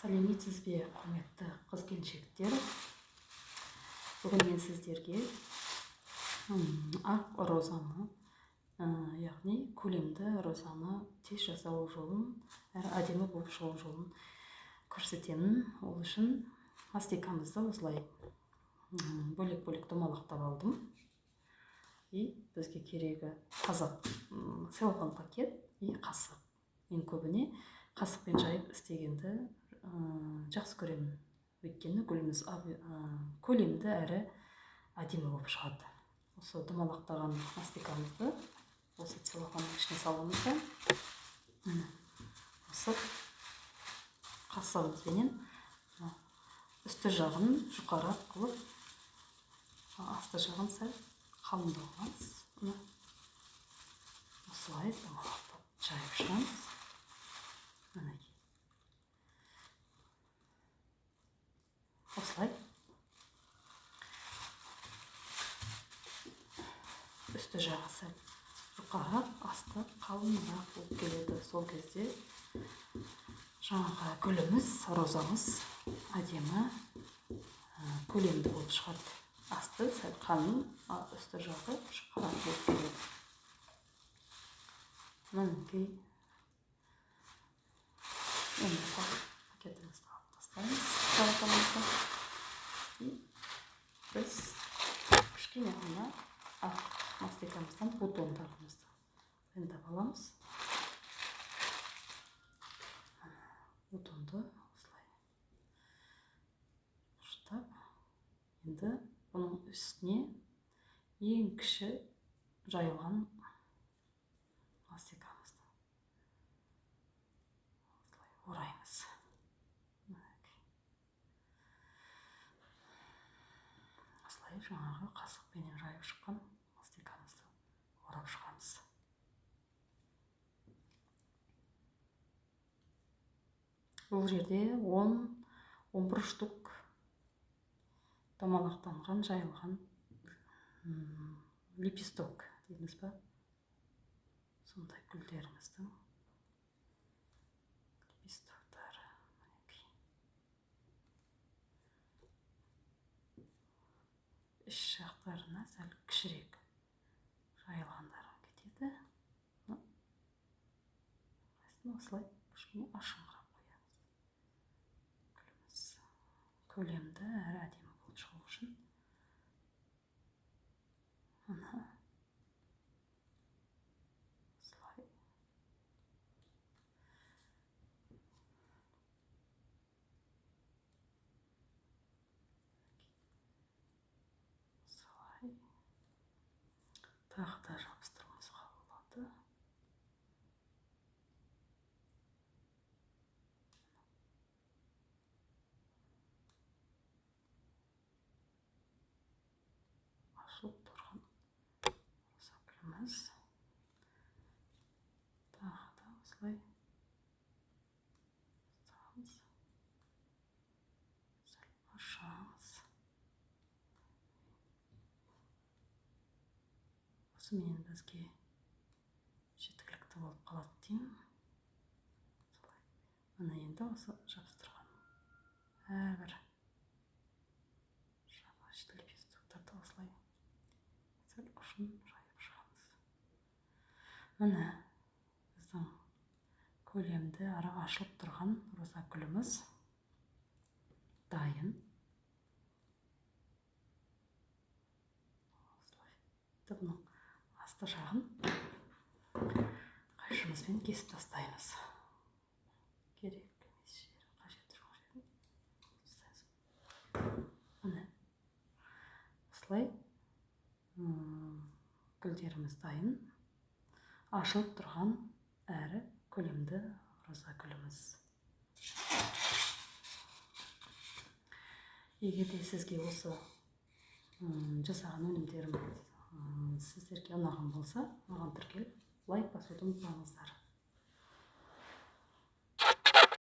Сәлеметсіз бе, құрметті қыз-келіншектер! Бүгін мен сіздерге ақ розаны, яғни көлемді розаны тез жасау жолын, әрі әдемі болып шығу жолын көрсетемін. Ол үшін мастикамызды осылай бөлек-бөлек домалақтап алдым. И бізге керегі таза целлофан пакет и қасық. Мен көбіне қасықпен жайып істегенді жақсы көремін. Өйткені гүліміз көлемді әрі әдемі болып шығады. Осы домалақтаған мастикамызды осы целлофанның ішіне саламыз да, міне, осы қасығымызбенен үсті жағын жұқарақ қылып, асты жағын сәл қалыңдау қыламыз. Міне, осылай домалақтап жайып шығамыз. Мінекей. Осылай үсті жағы сәл жұқарақ, асты қалыңырақ болып келеді. Сол кезде жаңағы гүліміз, розамыз әдемі, көлемді болып шығады. Асты сәл қалың, ал үсті жағы жұқарақ болып келеді. Мінекей. Енді пакетімізді алып тастаймыз, целлофанымызды. И біз кішкене ғана ақ мастикамыздан бутондарымызды дайындап аламыз. Бутонды осылай ұштап, енді бұның үстіне ең кіші жайылған мастикамызды осылай ораймыз. Осылай жаңағы қасықпенен жайып шыққан мастикамызды орап шығамыз. Бұл жерде 10-11 штук домалақтанған, жайылған лепесток дейміз ба? Сондай гүлдеріміздің лепестоктары. Мінекей. Іш жақтарына сәл кішірек жайылғандары кетеді. Осылай кішкене ашыңқырап қоямыз. Гүліміз көлемді әрі әдемі болып шығу үшін. Мына осылай. Осылай. Тағы да жабыстыруымызға болады. Ашылып тұрған роза гүліміз. Тағы да осылай ұстаймыз. Сәл ашамыз. Осымен бізге жеткілікті болып қалады деймін. Солай. Міне, енді осы жабыстырған әрбір лепестоктарды осылай сәл ұшын жайып шығамыз. Міне, біздің көлемді әрі ашылып тұрған роза гүліміз дайын. Осылай. Енді бұның асты жағын қайшымызбен кесіп тастаймыз. Керек емес жері, қажеті жоқ жерін тастаймыз. Міне, осылай гүлдеріміз дайын. Ашылып тұрған әрі көлемді роза гүліміз. Егер де сізге осы жасаған өнімдерім сіздерге ұнаған болса, маған тіркеліп лайк басуды ұмытпаңыздар.